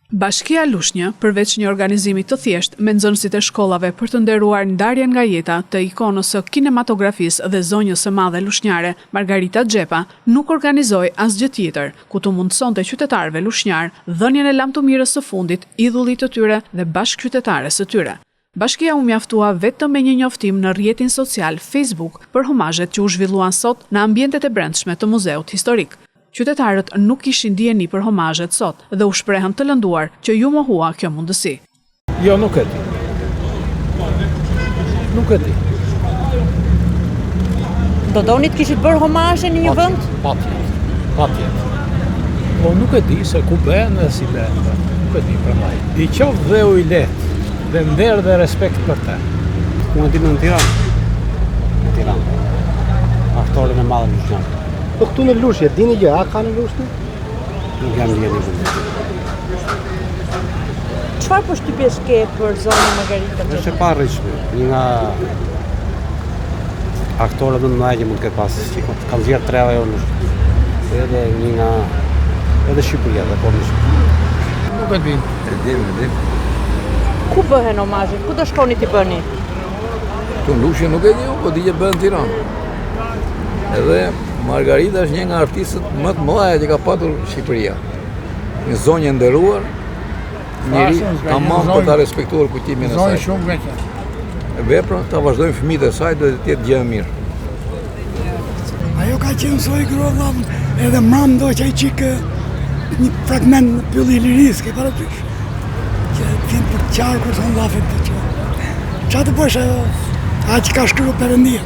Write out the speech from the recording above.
Bashkia Lushnjë, përveç një organizimi të thjeshtë me nxënësit e shkollave për të nderuar ndarjen nga jeta të ikonës së kinematografisë dhe zonjës së madhe lushnjare, Margarita Xhepa, nuk organizoi asgjë tjetër, ku t'u mundësonte qytetarëve lushnjarë dhënien e lamtumirës së fundit idhullit të tyre dhe bashkëqytetares së tyre. Bashkia u mjaftua vetëm me një njoftim në rrjetin social Facebook për homazhet që u zhvilluan sot në ambientet e brendshme të Muzeut Historik. Qytetarët nuk kishin dijeni për homazhet sot dhe u shprehën të lënduar që iu mohua kjo mundësi. Jo, nuk e di. Nuk e di. Do donit të kishit bërë homazhe në një vend? Patjetër. Patjetër. Po nuk e di se ku bëhen dhe si bëhen. Nuk e di prandaj. I qoftë dheu i lehtë. Dhe nder dhe respekt për të. Unë e di në Tiranë. Në Tiranë. Aktoren e madhe lushnjare. Po këtu në Lushnjë, dini gjë, a ka në Lushnjë? Nuk jam në dijeni për Çfarë përshtypjesh ke për zonjën Margarita Xhepa? Është e paarritshme, një nga aktorët më të mëdha që mund të ketë pas, që ka nxjerrë treva jo në edhe një nga edhe Shqipëria dhe po në Shqipëri. Nuk e di. E dim, e dim. Ku bëhen homazhet? Ku do shkoni t'i bëni? Këtu në Lushnjë nuk e di, po di që bëhen në Tiranë. Edhe Margarita është një nga artistët më të mëdha që ka patur Shqipëria. Një zonjë e nderuar, njeri tamam për ta respektuar kujtimin e saj. Zonjë shumë ka qenë. Veprën ta vazhdojnë fëmijët e saj do të jetë gjë e mirë. Ajo ka qenë soj grua vllazën, edhe mram ndoqa një çikë një fragment në Pylli i Lirisë, ke parasysh? Që të vjen për të qarë kur thonë llafin të që. Ça të bësh ajo, aq ka shkru Perëndia.